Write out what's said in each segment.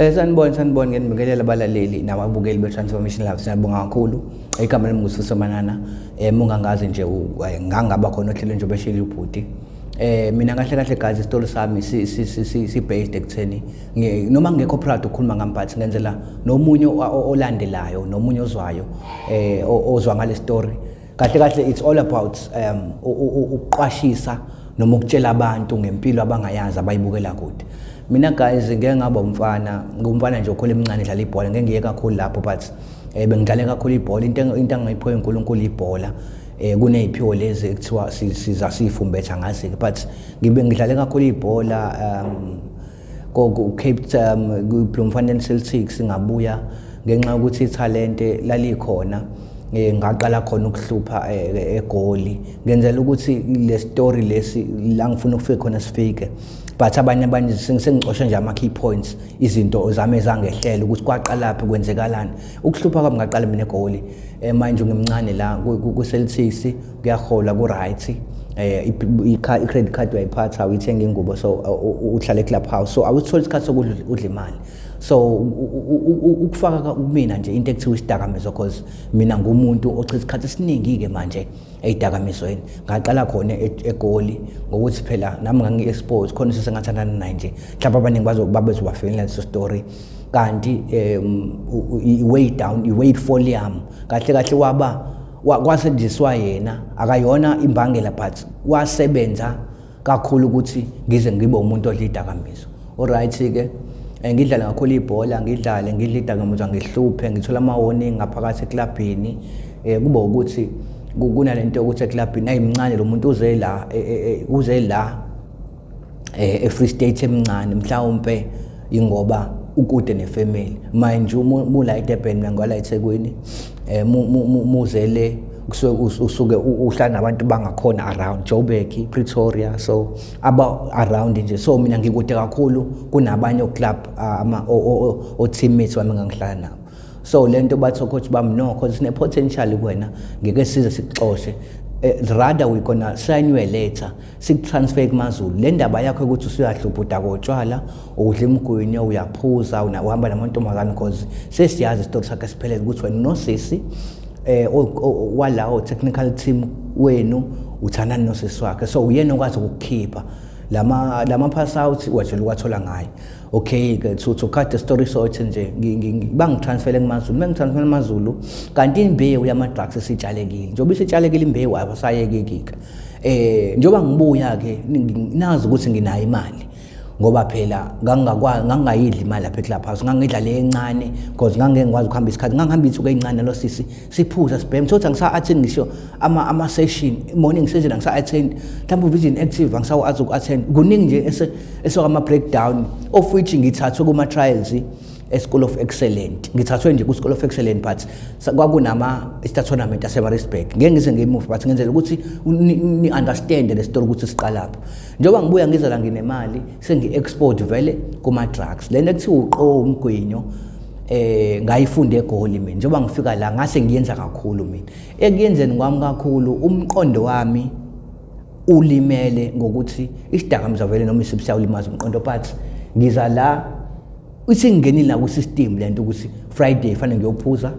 Sanibona, sanibona, ngiyanibingelela abalaleli nababukeli be-Transformation Live. Siyabonga kakhulu. Igama lami nguSifiso Manana. Mungangazi nje ngangaba khona ohlelweni nje beshilo ubhuti. Mina kahle kahle guys, isitori sami si si si si, si based ekutheni noma ngekho proud ukukhuluma ngami, but ngenzela nomunye olandelayo, nomunye ozwayo, ozwa ngale story. Kahle kahle it's all about ukuqwashisa noma ukutshela abantu ngempilo abangayazi, abayibukela kude. Mina guys, ngeke ngaba umfana, ngumfana nje okhula emncane dlala ibhola. Ngeke ngiye kakhulu lapho, but bengidlale kakhulu ibhola. Into angayiphiwe uNkulunkulu ibhola. Kuneziphiwo lezi ekuthiwa siza sifumbetha ngazi, but ngibe ngidlale kakhulu ibhola ko Cape Town, ku Bloemfontein Celtics. Ngabuya ngenxa yokuthi ithalente lalikhona, ngaqala khona ukuhlupha eGoli. Ngenzela ukuthi le story lesi la ngifuna ukufika khona sifike, but abanye sengicoshe nje ama key points, izinto zami ezangehlela, ukuthi kwaqalaphi, kwenzekalani ukuhlupha kwami. Ngaqala mina eGoli, manje ngimncane la ku Celtics, kuyahola, ku right, i-credit card uyayiphatha, uyithenga ingubo, so uhlala e-club house, so awutholi isikhathi sokudla, udla imali. So ukufaka kumina nje into ekuthiwa isidakamizwa, cause mina ngumuntu ochitha isikhathi esiningi-ke manje ey'dakamizweni. Ngaqala khona eGoli ngokuthi phela nami ngangi-expose khona, sesengathandana naye nje. Mhlawumbe abaningi babezobafikela leso story, kanti i-way down, i-way fall yami kahle kahle waba kwasetshenziswa yena. Akayona imbangela, but wasebenza kakhulu ukuthi ngize ngibe umuntu odla idakamizwa. Alright ke, ngidlala kakhulu ibhola, ngidlale, ngidla idakamizwa, ngihluphe, ngithola ama-warning ngaphakathi eklabhini. Kuba ukuthi kunalento yokuthi eklabhini ayimncane lo muntu, uze la, uze la e-Free State emncane, mhlawumbe ingoba ukude nefamily. Manje uma ula eDurban, mina ngwala eThekwini, muzele kusuke usuke uhlala nabantu bangakhona around Joburg, Pretoria, so aba around nje. So mina ngikude kakhulu kunabanye oclub, ama o teammates wami engangihlala nabo. So lento bathi coach bami, "No, cause sine potential kuwena, ngeke size sikuxoshe, rather we gonna sign you a letter, sikutransfer kuMaZulu. Le ndaba yakho ukuthi usuyahlupha, udaka utshwala, udla imigwinyo, uyaphuza, uhamba namantombazane, cause sesiyazi isitori sakhe siphelele ukuthi wena nosisi walawo technical team wenu, uthandana nosisi wakhe, so uyena okwazi ukukukhipha lama pass out wajela ukwathola ngayo." Okay ke, to cut the story short nje, bangitransfere kuMaZulu. Mengitransfere kuMaZulu, kanti imbewu yama drugs isitshalekile. Njengoba isitshalekile imbewu, awasayekeki-ke. Njengoba ngibuya ke, nazi ukuthi nginayo imali, ngoba phela ngangingakwazi, ngangingayidli imali lapha e-club house, ngangidla le encane because ngangeke ngikwazi ukuhamba isikhathi. Ngangihamba insuku ey'ncane lo sisi, siphuza, sibheme, thothi angisa-attend ngisho ama-session, morning session angisa-attend, mhlawumbe uvision active angisakwazi uku-attend. Kuningi nje esokama-breakdown, of which ngithathwe kuma-trials e-School of Excellent. Ngithathwe nje ku-School of Excellent, but kwakunama Easter tournament aseMaritzburg. Ngeke ngize ngimuve, but ngenzela ukuthi ni understand le story ukuthi siqalaphi. Njengoba ngibuya ngiza la nginemali, sengi-export vele kuma-drugs, lento ekuthiwa uqo umgwinyo. Ngayifunda eGoli mina. Njengoba ngifika la, ngase ngiyenza kakhulu mina. Ekuyenzeni kwami kakhulu, umqondo wami ulimele ngokuthi isidakamizwa vele noma isiphi siyawulimaza umqondo. But ngiza la, isingenile la ku-system lento ukuthi Friday fanele ngiyophuza,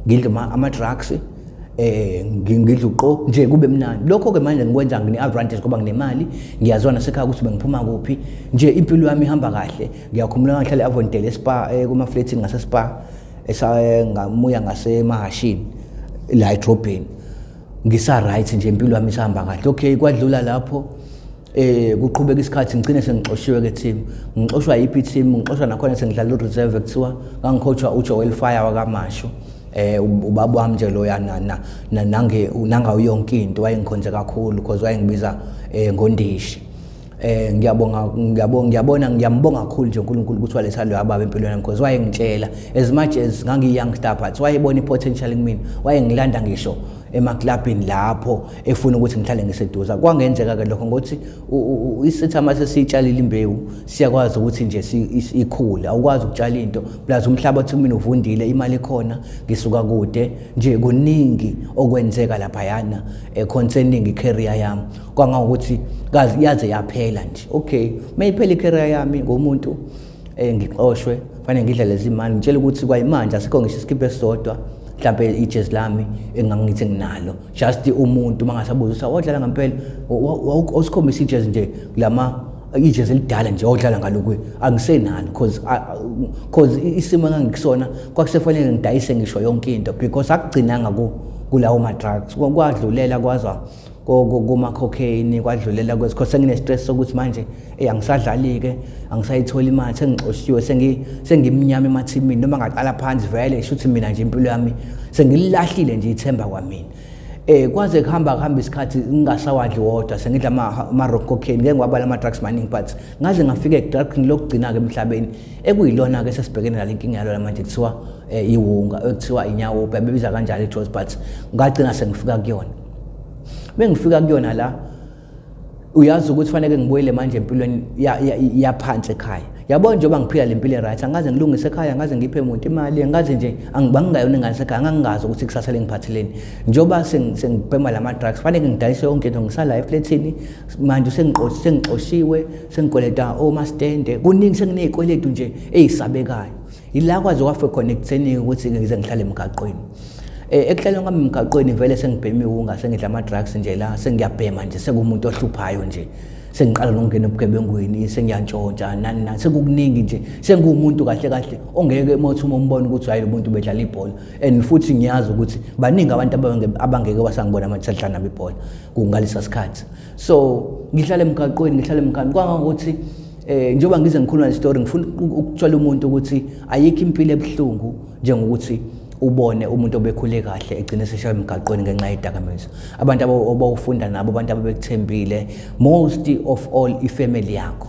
ngidle ama-drugs, ngidle uqo nje, kube mnandi. Lokho ke manje ngikwenza ngine-advantage ngoba nginemali, ngiyaziwa nasekhaya ukuthi bengiphuma kuphi nje, impilo yami ihamba kahle. Ngiyakhumbula ngihlala e-Avondale, eSpar, kuma-flatini ngaseSpar, ngamuya ngasemahashini la edrobheni, ngisa-right nje, impilo yami isahamba kahle. Okay, kwadlula lapho, kuqhubeka isikhathi, ngigcine sengixoshiwe ke team. Ngixoshwa yiphi team? Ngixoshwa nakhona sengidlala u-reserve, kuthiwa ngangicoachwa uJoel Fire wakaMashu, ubaba wami nje loya, na na nange nangayo yonke into. Wayengikhonze kakhulu because wayengibiza ngondishi. Ngiyabonga, ngiyabonga, ngiyabona, ngiyambonga kakhulu nje uNkulunkulu ukuthi waletha lo baba empilweni yami, because wayengitshela, as much as ngangiyi-young star, but wayebona i-potential kumina, wayengilanda ngisho emaklabhini lapho efuna ukuthi ngihlale ngiseduze. Kwangenzeka ke lokho ngokuthi isitha mase siyitshalile imbewu, siyakwazi ukuthi nje ikhule. Awukwazi ukutshala into, plus umhlabathi kumina uvundile, imali ikhona, ngisuka kude nje, kuningi okwenzeka laphayana concerning i-career yami, kwangangokuthi kazi yaze yaphela nje. Okay, mayiphela i-career yami ngomuntu. Ngixoshwe, fanele ngidle lezi mali. Ngitshela ukuthi kwayimanje asikho ngisho isikipha esisodwa, mhlampe ijezi lami engangithi nginalo. Just umuntu mangasabuza ukuthi awudlala ngempela, awusikhombisa ijezi nje, lama ijezi elidala nje odlala ngalo, angisenalo, cause isimo engangikusona kwakusefanele ngidayise ngisho yonke into, because akugcinanga kulawo ma-drugs, kwadlulela kwaza kuma-cocaine, kwadlulela kwezi, cause sengine-stress sokuthi manje angisadlali-ke, angisayitholi imali, sengixoshiwe, sengimnyama emathimini, noma ngaqala phansi vele shuthi mina nje impilo yami sengililahlile nje ithemba kwamina. Kwaze kuhamba kuhamba isikhathi ngingasawadli wodwa, sengidla ama-rock cocaine, ngeke ngiwabala ama-drugs maningi, but ngaze ngafika e-drugini lokugcina-ke emhlabeni, ekuyilona-ke sesibhekene nale nkinga yalona manje, kuthiwa iwunga, ekuthiwa inyaope, bebiza kanjalo i-drugs, but ngagcina sengifika kuyona. Bengifika kuyona la, uyazi ukuthi fanele ngibuyele manje empilweni yaphansi ekhaya, yabo. Njengoba ngiphila le mpilo right, angaze ngilungise ekhaya, angaze ngiphe umuntu imali, angaze nje bangingayona ingane sekhaya, angangazi ukuthi kusasa lengiphatheleni. Njengoba sengibhema lama drugs, fanele ngidayise yonke into, ngisala efletini manje, sengixoshiwe, sengikweleta omastende kuningi, senginezikweletu nje eyisabekayo. Ila kwaze kwafika khona ekutheni ukuthi ngize ngihlale emgaqweni. Ekuhlaleni kwami emgaqweni vele sengibhema iwunga, sengidla ama-drugs nje la, sengiyabhema nje, sekuwumuntu ohluphayo nje, sengiqala nokungena ebugebengwini, sengiyantshontsha nani nani, sekukuningi nje, senguwumuntu kahle kahle ongeke mothi uma umbona ukuthi hayi, lo muntu bedlala ibhola. And futhi ngiyazi ukuthi baningi abantu abangeke basangibona manje sadlala nabo ibhola kungalesa sikhathi. So ngihlala emgaqweni, ngihlala emgaqweni kwangangokuthi njengoba ngize ngikhuluma le story, ngifuna ukutshela umuntu ukuthi ayikho impilo ebuhlungu njengokuthi ubone umuntu obekhule kahle egcine eseshaya emgaqweni ngenxa yedakamizwa. Abantu abawufunda nabo, abantu ababekuthembile, most of all ifamily yakho,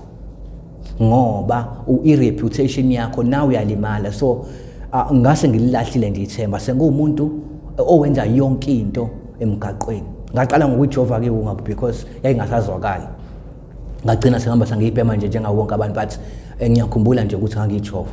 ngoba i-reputation yakho nawe uyalimala. So ngase ngililahlile nje ithemba, senguwumuntu owenza yonke into emgaqweni. Ngaqala ngokuyijova ke wunga because yayingasazwakali, ngagcina sengihamba sangiyibhema nje njengawo wonke abantu, but ngiyakhumbula nje ukuthi ngangiyijova.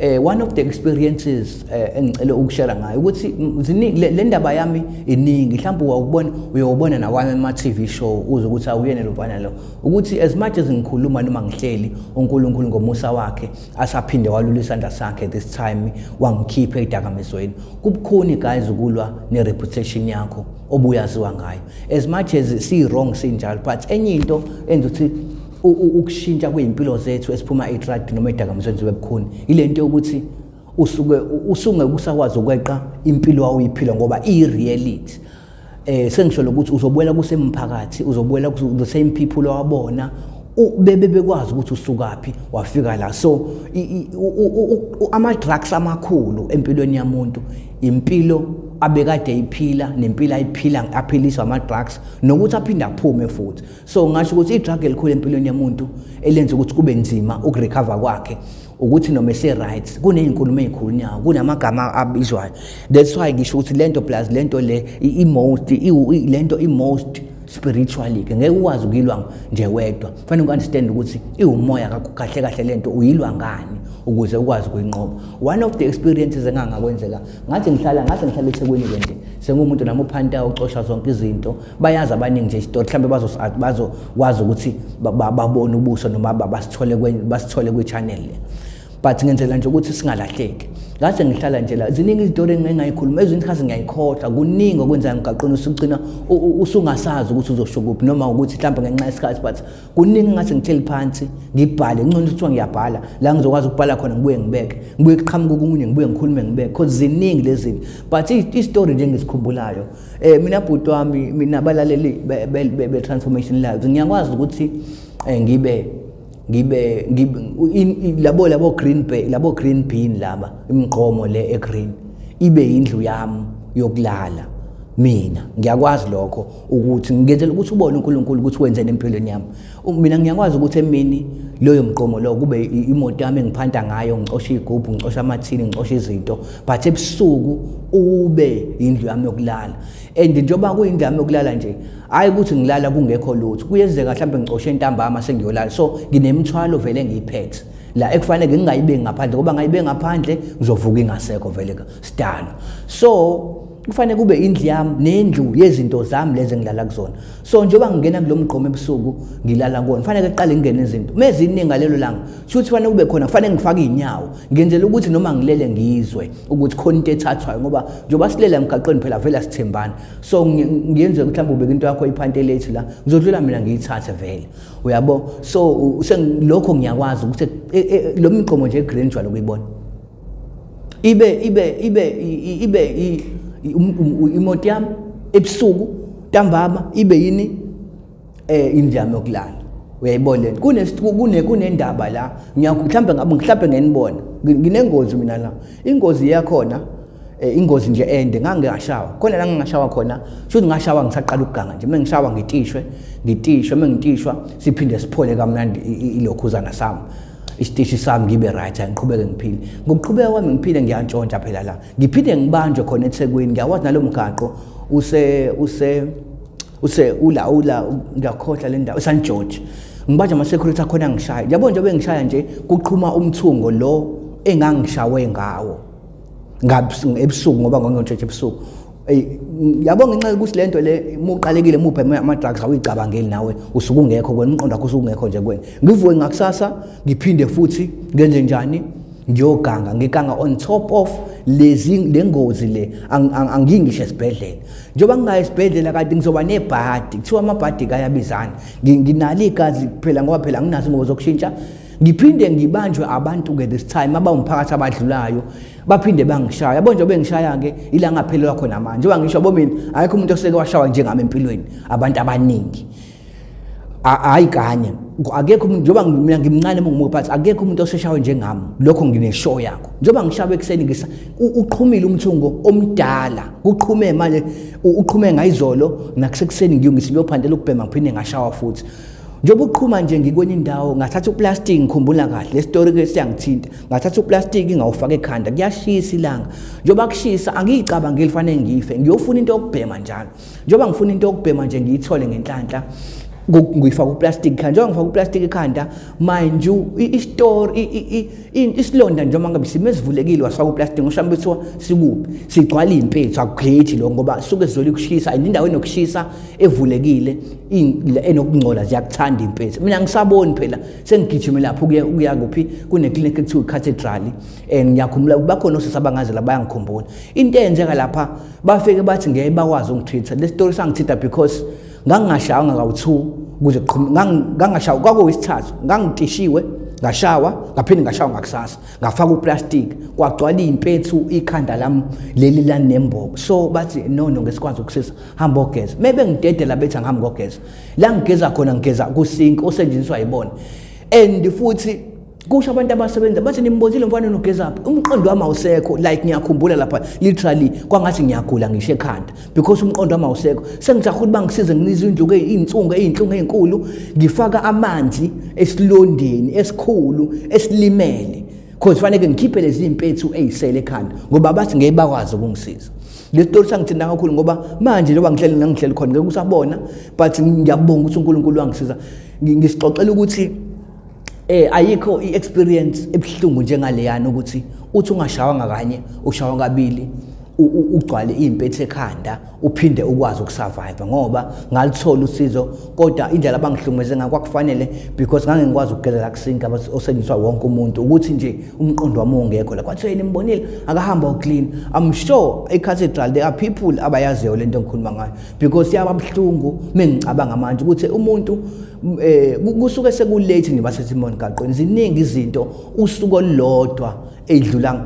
One of the experiences engicela ukushare ngayo ukuthi ziningi, le ndaba yami iningi, mhlawumbe uyawubona, uyawubona nawami ama TV show, uze ukuthi awuyena lo mfana lo, ukuthi as much as ngikhuluma noma ngihleli, uNkulunkulu ngomusa wakhe asaphinde walula isandla sakhe this time, wangikhipha edakamizweni. Kubukhuni guys ukulwa ne-reputation yakho obuyaziwa ngayo, as much as si-wrong sinjalo, but enye into enza ukuthi ukushintsha kwey'mpilo zethu esiphuma e-drug noma edakamizweni zibe bukhuni, ile nto yokuthi usuke usungeke usakwazi ukweqa impilo awuyiphila, ngoba iyi-reality. Sengisho ukuthi uzobuyela kusemphakathi, uzobuyela ku the same people owabona bebe bekwazi ukuthi usukaphi wafika la. So ama drugs amakhulu empilweni yamuntu, impilo abekade iphila nempilo ayiphila aphiliswa ama drugs, nokuthi aphinde aphume futhi. So ngasho ukuthi i-drug elikhulu empilweni yamuntu elenza ukuthi kube nzima ukurecover kwakhe, ukuthi noma ese-right kuney'nkulumo ey'khulunyayo, kunamagama abizwayo. That's why ngisho ukuthi lento plus lento le i-most lento i-most spiritually ke, ngeke ukwazi ukuyilwa nje wedwa. Fanele uku-understand ukuthi iwumoya kahle kahle lento, uyilwa ngani ukuze ukwazi ukuyinqoba. One of the experiences engangakwenzeka, ngathi ngihlala, ngase ngihlala eThekwini-ke nje, sengumuntu nami uphantayo, ucosha zonke izinto, bayazi abaningi nje isitori, mhlawumbe bazokwazi ukuthi babone ubuso noma basithole kwi-channel le, but ngenzela nje ukuthi singalahleki. Ngase ngihlala nje la, ziningi izitori engingayikhuluma, ezinye isikhathi ngiyayikhohlwa, kuningi okwenzeka emgaqweni, usugcina usungasazi ukuthi uzosho kuphi, noma ukuthi mhlawumbe ngenxa yesikhathi, but kuningi ngathi ngihleli phansi ngibhale, ngcono kuthiwa ngiyabhala la ngizokwazi ukubhala khona, ngibuye ngibeke, ngibuye kuqhamuka okunye, ngibuye ngikhulume ngibeke, cause ziningi lezi zinto. But isitori nje engisikhumbulayo, mina bhuti wami, mina abalaleli be-Transformation Lives, ngiyakwazi ukuthi ngibe labo green bay, labo green bean laba, imigqomo le e-green ibe indlu yami yokulala. Mina ngiyakwazi lokho ukuthi ngenzela ukuthi ubone uNkulunkulu ukuthi wenzeni empilweni yami. Mina ngiyakwazi ukuthi emini loyo mgqomo lo kube imoto yami engiphanta ngayo, ngicosha igubhu, ngicosha amathini, ngicosha izinto, but ebusuku ube indlu yami yokulala. And njengoba kuyindlu yami yokulala nje, hayi ukuthi ngilala kungekho lutho, kuyenzeka mhlawumbe ngicoshe entambama sengiyolala, so nginemithwalo vele engiyiphethe la ekufanele ngingayibeki ngaphandle, ngoba ngayibeki ngaphandle ngizovuka ingasekho vele sidalo. So Kufanele kube indlu yami nendlu yezinto zami lezi engilala kuzona. So njengoba ngingena kulo mgqomo ebusuku ngilala kuwona, kufanele kuqale ngingene izinto meziningi ngalelo langa, shuthi kufanele kube khona, kufanele ngifake iy'nyawo, ngenzela ukuthi noma ngilele ngizwe ukuthi khona into ethathwayo, ngoba njengoba silele emgaqweni phela vele asithembani. So ngiyenzeka ukuthi mhlawumbe ubeke into yakho iphante lethi la, ngizodlula mina ngiyithathe vele, uyabo. So lokho ngiyakwazi ukuthi lo mgqomo nje green jwayele ukuyibona ibe ibe ibe ibe imoto yami ebusuku ntambama, ibe yini indlu yami yokulala, uyayibona lento. Kune kunendaba la, mhlawumbe ngabe mhlawumbe ngenibona nginengozi mina la, ingozi yakhona ingozi nje ende. Ngangingashawa khona la, ngingashawa khona, shuthi ngashawa ngisaqala ukuganga nje. Mengishawa ngitishwe, ngitishwe, mengitishwa siphinde siphole kamnandi ilokhuzana sami, isiteshi sami, ngibe right, ngiqhubeke ngiphile. Ngokuqhubeka kwami ngiphile, ngiyantshontsha phela la, ngiphinde ngibanjwe khona eThekwini. Ngiyawazi nalo mgaqo, use use use ula ula ngiyakhohlwa le ndawo, St George. Ngibanjwa ama-security akhona, ngishaya, yabo, nje bengishaya nje kuqhuma umthungo lo engangishawe ngawo ebusuku, ngoba ngangiyontshentsha ebusuku. Yabo, ngenxa yokuthi lento le muqalekile, muphe ama-drugs, awuyicabangeli nawe, usuke ungekho kwena, umqondo wakho usuke ungekho nje kwena. Ngivuke ngakusasa, ngiphinde futhi ngenze njani? Ngiyoganga, ngiganga on top of lezi le ngozi le. Angingisho esibhedlela, njengoba ngingayi esibhedlela kanti ngizoba nebhadi, kuthiwa amabhadi kayabizana. Nginalo igazi phela, ngoba phela anginazo ingubo zokushintsha. Ngiphinde ngibanjwe abantu-ke this time abawumphakathi abadlulayo, baphinde bangishaya, yabo. Njengoba bengishaya-ke ila ngaphelelwa khona manje, njengoba ngisho yabo, mina akekho umuntu oseke washawa njengami empilweni. Abantu abaningi, hhayi kanye, akekho umuntu, njengoba mina ngimncane uma ngimuka phansi, akekho umuntu oseshawe njengami, lokho ngine-sure yakho. Njengoba ngishawe ekuseni ngisa uqhumile umthungo omdala, kuqhume manje, uqhume ngayizolo nakusekuseni, ngiyongisa ngiyophandela ukubhema, ngiphinde ngashawa futhi. Njengoba uqhuma nje ngikwenye indawo, ngathatha uplastic, ngikhumbula kahle le story ke, siyangithinta. Ngathatha uplastic ngawufaka ekhanda, kuyashisa ilanga. Njengoba kushisa, angiyicabangeli fanele ngife, ngiyofuna into yokubhema njalo. Njengoba ngifuna into yokubhema nje, ngiyithole ngenhlanhla, ngiyifaka uplastic ekhanda. Njengoba ngifaka uplastic ekhanda, mind you, i-story, isilonda njengoba ngabe simo esivulekile, wasifaka uplastic, ngoshambe kuthiwa sikuphi, sigcwala iy'mpethu. Akukhethi lo ngoba suke sizole kushisa, and indawo enokushisa evulekile enokungcola ziyakuthanda iy'mpethu. Mina ngisaboni phela, sengigijime lapho ukuya kuphi, kuneklinikhi ekuthiwa i-Cathedral, and ngiyakhumbula bakhona osisi abangazi la, bayangikhumbula. Into eyenzeka lapha, bafike bathi ngeke bakwazi ungitreat. Le story sangithinta because ngangingashawanga kawu-two kuze ngangashawa, kwakuwesithathu ngangitishiwe, ngashawa, ngaphinde ngashawa ngakusasa, ngafaka uplastic, kwagcwala iy'mpethu ikhanda lami leli lanembobo. So bathi no, no, ngesikwazi ukusiza, hamba ogeza. Maybe ngidedela, bethi angihambe ngogeza. La ngigeza khona, ngigeza kusinki osetshenziswa yibona, and futhi kusho abantu abasebenza bathi nimbozile mfana nogezaphi. Umqondo wami awusekho, like ngiyakhumbula lapha, literally kwangathi ngiyagula ngisho ekhanda because umqondo wami awusekho. Sengijaha ukuthi bangisize, nginizwe indluku, iy'nsungu, ey'nhlungu ey'nkulu, ngifaka amanzi esilondeni esikhulu esilimele, cause faneke ngikhiphe lezi iy'mpethu ey'sele ekhanda, ngoba bathi ngeke bakwazi ukungisiza. Le story sangithinta kakhulu, ngoba manje njengoba ngihleli ngihleli khona ngeke usabona, but ngiyabonga ukuthi uNkulunkulu wangisiza. Ngisixoxela ukuthi ayikho i-experience ebuhlungu njengaleyana, ukuthi uthi ungashawanga kanye, ushawa kabili, ugcwale iy'mpethu ekhanda, uphinde ukwazi ukusurvive, ngoba ngalithola usizo. Kodwa indlela abangihlukumeze ngayo kwakufanele, because ngangingikwazi ukugeza la kusinki osetshenziswa wonke umuntu, ukuthi nje umqondo wami ungekho la. Kwathiwa yena imbonile akahamba uclean. I'm sure e-Cathedral there are people abayaziyo lento engikhuluma ngayo, because yaba buhlungu mengicabanga manje ukuthi umuntu kusuke sekulate nje basethi emgaqweni. Ziningi izinto usuku olulodwa edlula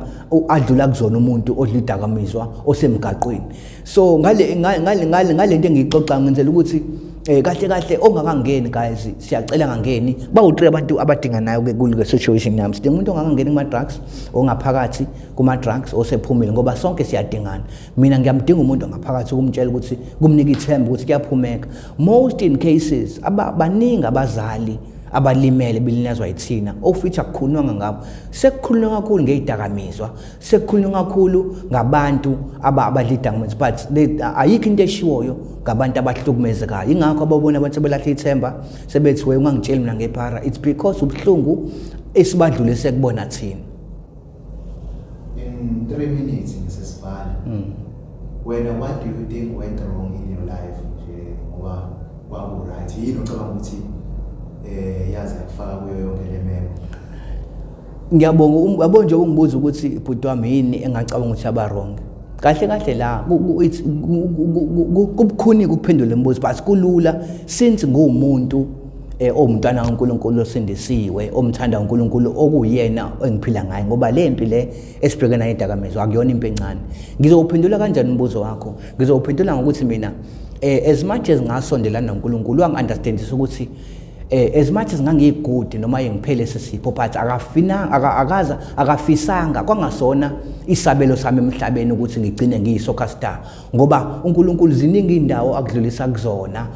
adlula kuzona umuntu odla idakamizwa osemgaqweni. So ngale ngale ngale ngalento engiyixoxa, ngenzela ukuthi kahle kahle ongakangeni, guys, siyacela ngangeni. Bawu-3 abantu abadinga nayo ke kule situation yami. Sidinga umuntu ongakangeni kuma drugs, ongaphakathi kuma drugs, osephumile, ngoba sonke siyadingana. Mina ngiyamdinga umuntu ongaphakathi ukumtshela ukuthi, kumnika ithemba ukuthi kuyaphumeka. Most in cases baningi abazali abalimele belinyazwa yithina, of which akukhulunywanga ngabo. Sekukhulunywa kakhulu ngey'dakamizwa, sekukhulunywa kakhulu ngabantu abadla idakamizwa, but ayikho into eshiwoyo ngabantu abahlukumezekayo. Ingakho ababona abantu sebelahle ithemba, sebethi we ungangitsheli mina ngephara. It's because ubuhlungu esibadlule sekubona thina. In 3 minutes ngisesivala. Wena, what do you think went wrong in your life nje, ngoba kwaku-right? Yini ocabanga ukuthi yaze yakufaka kuyo yonke le meko? Ngiyabonga. Yabo nje, ungibuza ukuthi, bhuti wami, yini engacabanga ukuthi aba wrong kahle kahle la, kubukhuni ukuphendula imibuzo, but kulula since nguwumuntu owumntwana kaNkulunkulu osindisiwe, omthanda uNkulunkulu okuyena engiphila ngaye, ngoba le mpi le esibhekene nayo idakamizwa akuyona impi encane. Ngizowuphendula kanjani umbuzo wakho? Ngizowuphendula ngokuthi mina, as much as ngasondelana noNkulunkulu, wangi-understandisa ukuthi as much as ngangiyi-good noma ngiphele sisipho, but akafina akaza akafisanga kwangasona isabelo sami emhlabeni ukuthi ngigcine ngiyi-soccer star, ngoba uNkulunkulu ziningi indawo akudlulisa kuzona,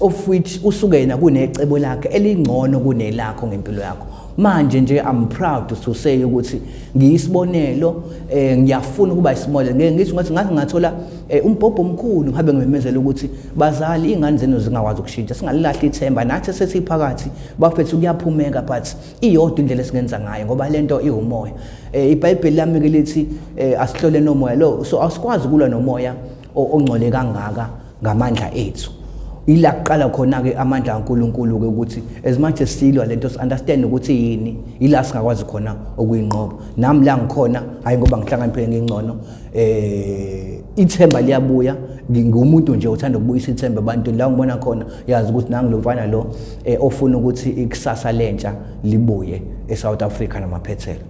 of which usuke yena kunecebo lakhe elingcono kunelakho ngempilo yakho. Manje nje I'm proud to say ukuthi ngiyisibonelo, ngiyafuna ukuba isibonelo. Ngeke ngisho ngathi ngathi ngathola umbhobho omkhulu, ngihambe ngimemezela ukuthi bazali, ingane zenu zingakwazi ukushintsha, singalilahli ithemba. Nathi sesiphakathi, bafethu, kuyaphumeka, but iyodwa indlela esingenza ngayo, ngoba lento iwumoya. IBhayibheli lami ke lithi asihlole nomoya lo, so asikwazi ukulwa nomoya ongcole kangaka ngamandla ethu. Ila kuqala khona-ke amandla kaNkulunkulu-ke, ukuthi as much as silwa lento, si-understand ukuthi yini, ila singakwazi khona ukuyinqoba. Nami la ngikhona, hhayi ngoba ngihlakaniphile, ngingcono. Ithemba liyabuya. Ngingumuntu nje othanda ukubuyisa ithemba ebantwini. La ngibona khona, yazi ukuthi nangu lo mfana lo ofuna ukuthi ikusasa lentsha libuye eSouth Africa namaphethelo.